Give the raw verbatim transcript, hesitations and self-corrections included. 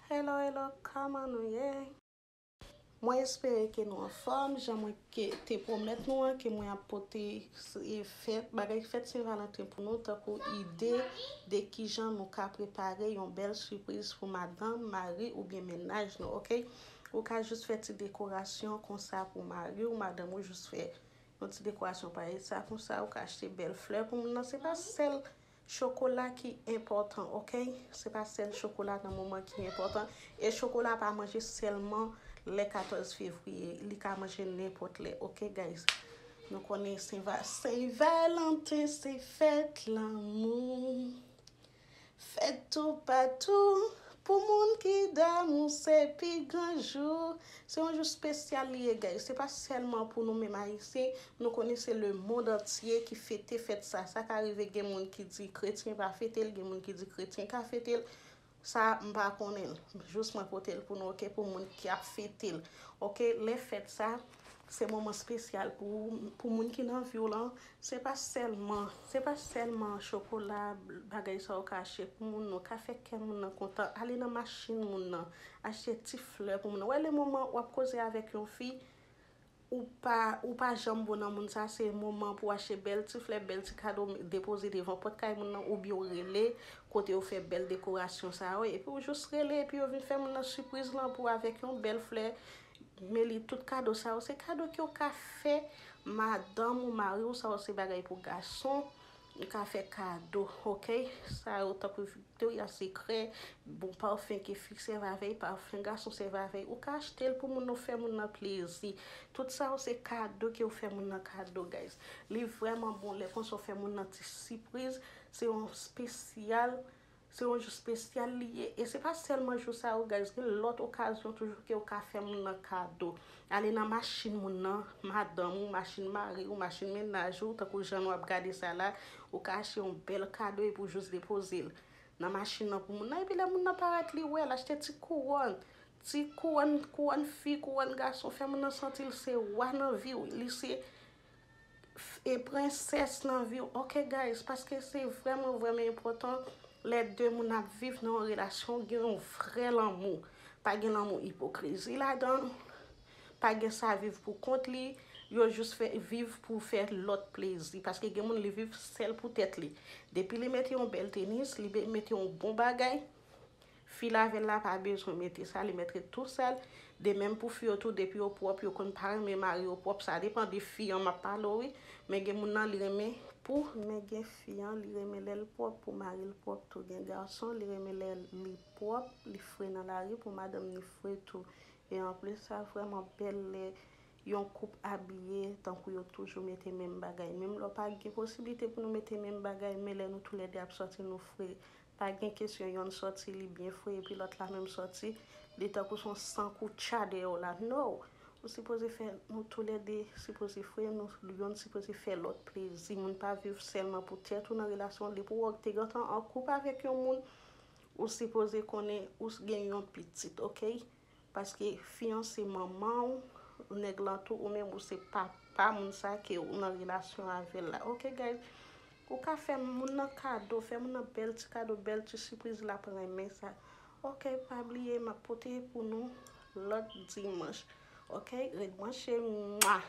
Hello, hello, kòman nou ye? Mwen espere ke nou anfòm, jan mwen ke te pwomèt nou an, ke mwen ap pote s- e fèt, bagay fèt Sen Valanten pou nou, tankou ide de kijan nou ka prepare yon bèl sipriz pou madanm, mari oubyen mennaj nou, oke? Ou ka jis fè ti dekorasyon konsa pou mari w, madanm ou, jis fè yon ti dekorasyon parèy sa konsa, ou ka achte bèl flè pou moun nan. Se pa sèl chokola ki enpòtan, oke? Se pa sèl chokola nan moman ki enpòtan. E chokola pa manje sèlman lè katòz fevriye. Li ka manje nenpòt lè, oke, guys? Nou konnen Sen Va- Sen Valanten se fèt lanmou. Fèt toupatou. Pou moun ki damou, se pi gran jou. Se yon jou espesyal li ye, guys. Se pa sèlman pou nou menm Ayisyen. Nou konnen se lemonn antye ki fete fèt sa. Sa ka rive gen moun ki di kretyen pa fete l, gen moun ki di kretyen ka fete l. Sa, m pa konnen l. Jis mwen pote l pou nou, oke? Pou moun ki ap fete l. Oke, lè fèt sa, se moman espesyal pou, pou moun ki nan vi w lan. Se pa sèlman, se pa sèlman chokola, bagay sa ou ka achte pou moun nan, ou ka fè kè moun nan kontan. Ale nan machin moun nan, achte ti flè pou moun nan. Wè, le moman w ap koze avèk yon fi, ou pa, ou pa janm bon nan moun sa, se moman pou w achte bèl ti flè, bèl ti kado, depoze devan pòt kay moun nan, oubyen w rele kote yo fè bèl dekorasyon sa yo, epi w jis rele, epi yo vin fè moun nan sipriz lan pou avèk yon bèl flè, men li tout kado sa yo, se kado ke w ka fè madanm ou mari w, sa yo se bagay pou gason, ou ka fè kado, oke? Sa yo tankou Victoria's Secret, bon pafen ke fi sèvi avè l, pafen gason sèvi avè l, ou ka achte l pou moun nan, fè moun nan plezi. Tout sa yo se kado ke w fè moun nan kado, guys. Li vrèman bon lè konsa w fè moun nan ti sipriz, se yon espesyal, se yon jou espesyal li ye. E se pa sèlman jou sa yo, guys, gen lòt okazyon toujou ke w ka fè moun nan kado. Ale nan machin moun nan, madanm ou, machin mari ou, machin mennaj ou, tankou jan nou ap gade sa la, ou ka achte yon bèl kado epi w jis depoze l nan machin nan pou moun nan, epi lè moun nan parèt li wè l, achte ti kouwòn, ti kouwòn, kouwòn fi, kouwòn gason, fè moun nan santi l se wa nan vi w, li se e prensès nan vi w, oke, guys? Paske se vrèman, vrèman enpòtan lè de moun ap viv nan yon relasyon, gen yon vrè lanmou. Pa gen lanmou, ipokrizi ladan l, pa gen sa viv pou kont li, yo jis fè viv pou fè lòt plezi. Paske gen moun li viv sèl pou tèt li. Depi li mete yon bèl tenis, li be- mete yon bon bagay, fi l avè l la pa bezwen mete sa, li mèt ret tou sèl. De menm pou fi yo tou, depi yo pwòp, yo konn pa renmen mari yo pwòp, sa depann de fi an m ap pale w, wi. Men gen moun nan, li renmen pou, men gen fi an, li renmen lè l pwòp pou mari l pwòp tou. Gen gason, li renmen lè li pwòp, li fre nan lari pou madanm ni fre tou. E anplis, sa vrèman bèl lè yon koup abiye tankou yo toujou mete menm bagay. Menm lè w pa gen posiblite pou nou mete menm bagay, men lè nou toulède ap sòti, nou fre. Pa gen kesyon yonn sòti, li byen fre, epi lòt la menm sòti, li tankou se yon sankoutcha dèyè w la. No! Ou sipoze fè, nou toulède sipoze fre, nou yonn sipoze fè lòt plezi. Moun pa viv sèlman pou tèt ou nan relasyon. Depi w wè w te gentan an koup avèk yon moun, ou sipoze konnen ou gen yon pitit, oke? Paske fi an se manman w, nèg lan tou, ou menm ou se papa moun sa ke ou nan relasyon avè l la. Oke, guys? Ou ka fè moun nan kado, fè moun nan bèl ti kado, bèl ti sipriz, l ap renmen sa. Oke, pa bliye, m ap pote pou nou lòt dimanch. Oke, ret branche, mwa!